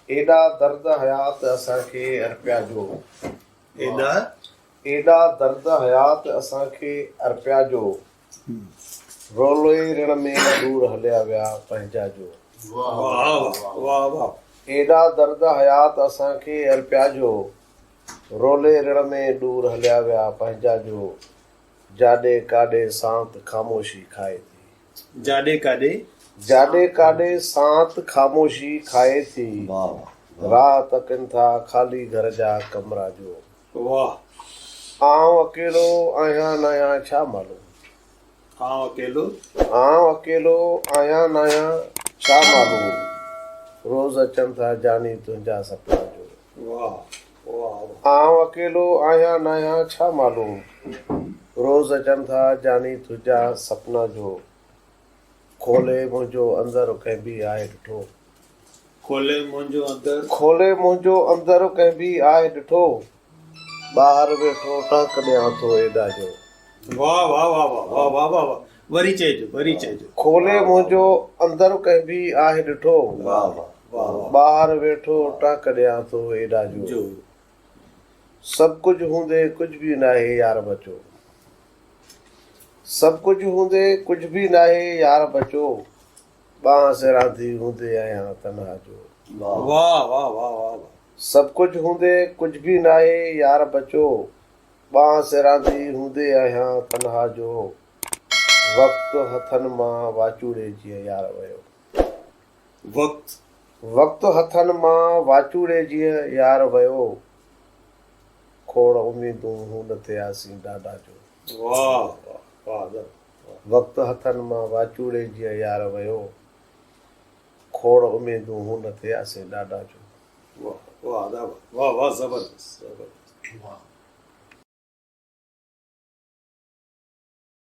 ايڏا درد حيات اسان کي ارپيا جو. ايڏا. ايڏا درد حيات اسان کي ارپيا جو. رولي رڻ ۾ ڏور هليا ويا پنهنجا جو. واهه واهه واهه. ايڏا درد حيات اسان کي ارپيا جو. رولي رڻ ۾ ڏور هليا ويا پنهنجا جو. جاڏي ڪاڏي سانت خاموشي کائي ٿي. جاڏي ڪاڏي. جاڏي ڪاڏي سانت خاموشي کائي ٿي. راهه تڪن ٿا خالي گهر جا ڪمرا جو. واهه. آئون اڪيلو آهيان ناهيان ڇا معلوم. آئون اڪيلو. آئون اڪيلو آهيان ناهيان ڇا معلوم. روز اچن ٿا جاني تنهنجا سپنا جو. واهه. آئون اڪيلو آهيان ناهيان ڇا معلوم روز اچن ٿا جاني تنهنجا سپنا جو کولي منهنجو اندر ڪنهن به آهي ڏٺو. کولي منهنجو اندر. کولي منهنجو اندر ڪنهن به آهي ڏٺو ٻاهر ويٺو ٽهڪ ڏيان ٿو ايڏا جو. واه واه واه واه واه واه واه واه وري چئجو وري چئجو. کولي منهنجو اندر ڪنهن به آهي ڏٺو. واه واه واه واه. ٻاهر ويٺو ٽهڪ ڏيان ٿو ايڏا جو. جو. سڀ ڪجهه هوندي ڪجهه به ناهي يار بچو. سڀ ڪجهه هوندي ڪجهه به ناهي يار بچو. ٻانهن سيراندي هوندي آهيان تنها جو. واه واه واه واه واه. سڀ ڪجهه هوندي ڪجهه به ناهي يار بچو. ٻانهن سيراندي هوندي آهيان تنها جو. وقت هٿن مان واچوڙي جيئن يار ويو. وقت. وقت هٿن مان واچوڙي جيئن يار ويو. کوڙ اميدون هون ٿياسين ڏاڍا جو. واه واه واه زبردست. وقت هٿن مان واچوڙي جيئن يار ويو. کوڙ اميدون هون ٿياسين ڏاڍا جو. واه واه واه واه زبردست زبردست.